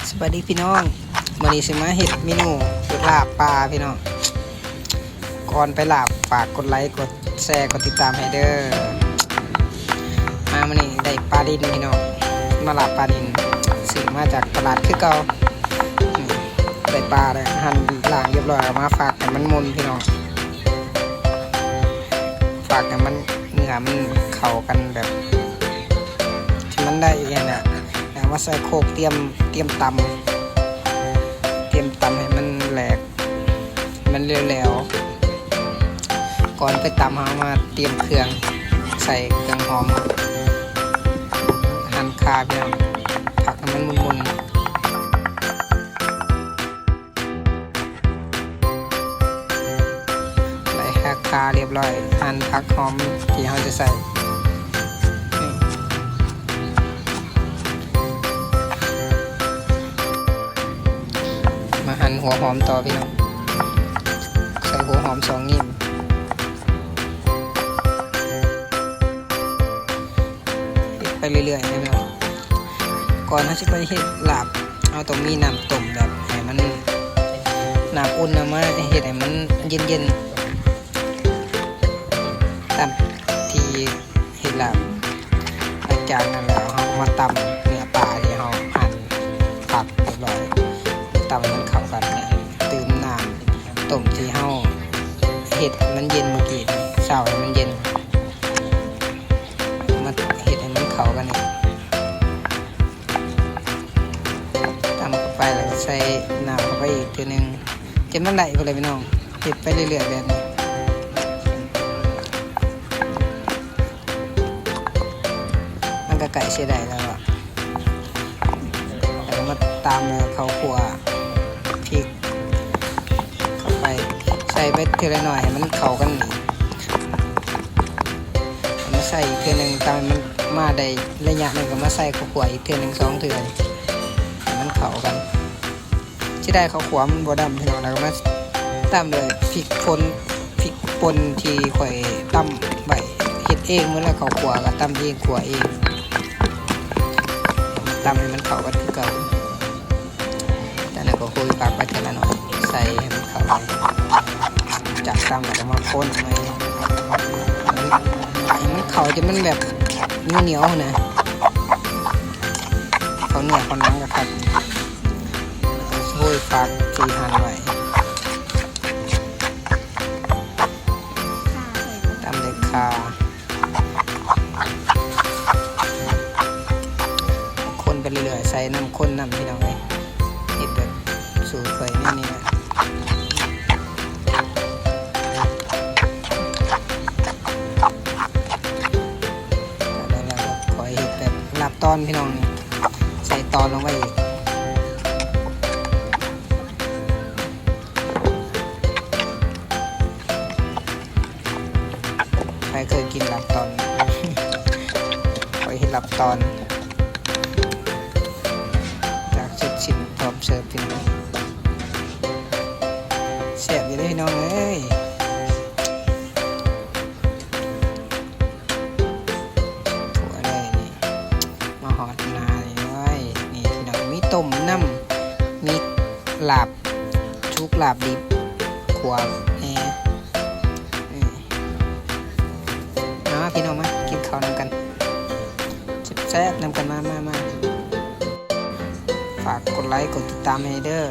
ສະບາຍດີພີ່ນ້ອງ, ມື້ນີ້ຊິມາເຮັດເມນູລາບປາພີ່ນ້ອງ. ກ່ອນໄປລາບ ຝາກກົດໄລ ກົດແຊ ກົດຕິດຕາມໃຫ້ເດີ້. ມາມື້ນີ້ໄດ້ປານິນພີ່ນ້ອງ, ມາລາບປານິນ ຊື້ມາຈາກຕະຫຼາດຄືເກົ່າ. ນີ້ ໄດ້ປາແລ້ວ ຫັ່ນລ້າງຮຽບຮ້ອຍ ເອົາມາຟັກໃຫ້ມັນມົນພີ່ນ້ອງ, ຟັກໃຫ້ມັນ ເນື້ອມັນເຂົ້າກັນແບບ ທີ່ມັນໄດ້ອັນນັ້ນນະ ແລ້ວມາໃສ່ໂຄກ ຕຽມ ຕຽມຕຳ ຕຽມຕຳໃຫ້ມັນແຫຼກ ມັນແຫຼວໆ. ກ່ອນໄປຕຳ ເຮົາມາຕຽມເຄື່ອງ ໃສ່ເຄື່ອງຫອມ ຫັ່ນຂ່າ ພີ່ນ້ອງ ຜັກໃຫ້ມັນມົນໆ. ໄດ້ຫັກຂ່າຮຽບຮ້ອຍ ຫັ່ນຜັກຫອມທີ່ເຮົາຈະໃສ່. ມາຫັ່ນຫົວຫອມຕໍ່ພີ່ນ້ອງ, ໃສ່ຫົວຫອມສອງນິ້ວ. ເຮັດໄປເລື້ອຍໆເນາະ. ກ່ອນເຮົາຊິໄປເຮັດລາບ ເຮົາຕ້ອງມີນ້ຳຕົ້ມແບບໃຫ້ມັນ ນ້ຳອຸ່ນນຳມາເຮັດໃຫ້ມັນເຢັນໆ ຕາມທີ່ເຮັດລາບ. ຫຼັງຈາກນັ້ນແລ້ວ ເຮົາກໍມາຕຳເນື້ອປາທີ່ເຮົາຫັ່ນຜັກຮຽບຮ້ອຍ ຕຳໃຫ້ມັນເຂົ້າກັນ. ຕື່ມນ້ຳຕົ້ມທີ່ເຮົາເຮັດໃຫ້ມັນເຢັນເມື່ອກີ້ ຊາວໃຫ້ມັນເຢັນ. ມາເຮັດໃຫ້ມັນເຂົ້າກັນອີກ ຕຳເຂົ້າໄປ ແລ້ວກໍໃສ່ນ້ຳເຂົ້າໄປອີກເທື່ອໜຶ່ງ ຈົນມັນໄດ້ພຸ້ນແຫຼະພີ່ນ້ອງ. ເຮັດໄປເລື້ອຍໆແບບນີ້ ມັນກໍໃກ້ຊິໄດ້ແລ້ວອະ. ແລ້ວກໍມາຕຳເຂົ້າຂົ້ວ ພິກເຂົ້າໄປ ໃສ່ໄປເທື່ອລະໜ້ອຍໃຫ້ມັນເຂົ້າກັນ. ເອົາມາໃສ່ອີກເທື່ອໜຶ່ງ ຕຳໃຫ້ມັນມາໄດ້ໄລຍະໜຶ່ງ ກໍມາໃສ່ເຂົ້າຂົ້ວອີກເທື່ອໜຶ່ງສອງເທື່ອ ໃຫ້ມັນເຂົ້າກັນ. ຊິໄດ້ເຂົ້າຂົ້ວມັນບໍ່ດຳພີ່ນ້ອງ, ແລ້ວກໍມາຕາມດ້ວຍພິກປົ່ນ ພິກປົ່ນທີ່ຂ້ອຍຕຳໄວ້ ເຮັດເອງໝົດແລ້ວ. ເຂົ້າຂົ້ວກໍຕຳເອງ ຂົ້ວເອງ ຕຳໃຫ້ມັນເຂົ້າກັນຄືເກົ່າ. ຈາກນັ້ນກໍໂຮຍຜັກໄປເທື່ອລະໜ້ອຍ ໃສ່ໃຫ້ມັນເຂົ້າໄປ. ຈາກຕຳແລ້ວກໍມາຄົນໃໝ່ ໃຫ້ມັນເຂົ້າຈົນມັນແບບໜຽວໆນະ, ເຂົ້າເນື້ອເຂົ້າໜັງຄັກໆ. ໂຮຍຜັກທີ່ຫັ່ນໄວ້ ຕາມດ້ວຍຂ່າ ຄົນໄປເລື້ອຍໆ ໃສ່ນ້ຳ ຄົນນ້ຳ ພີ່ນ້ອງເອີຍ. ເຮັດແບບສູດຂ້ອຍແນວນີ້ແຫຼະ. ແລ້ວກໍຂ້ອຍເຮັດແບບລາບຕອນ ພີ່ນ້ອງ, ໃສ່ຕອນລົງໄປອີກ. ໃຜເຄີຍກິນລາບຕອນ? ຂ້ອຍເຮັດລາບຕອນ ຢາກເສັດສິ້ນພ້ອມເສີບພີ່ນ້ອງ. ແຊບຢູ່ເດ້ພີ່ນ້ອງເອີຍ. ທົ່ວເລີຍນີ້ ມາຮອດໜ້ານີ້ເລີຍ. ນີ້ພີ່ນ້ອງ ມີຕົ້ມນ້ຳ ມີລາບສຸກລາບດິບ ຂົ້ວແດ່. ເອີ ມາພີ່ນ້ອງ ມາກິນເຂົ້ານຳກັນ ແຊບໆນຳກັນ. ມາ ມາ ມາ ຝາກກົດໄລ ກົດຕິດຕາມໃຫ້ເດີ້.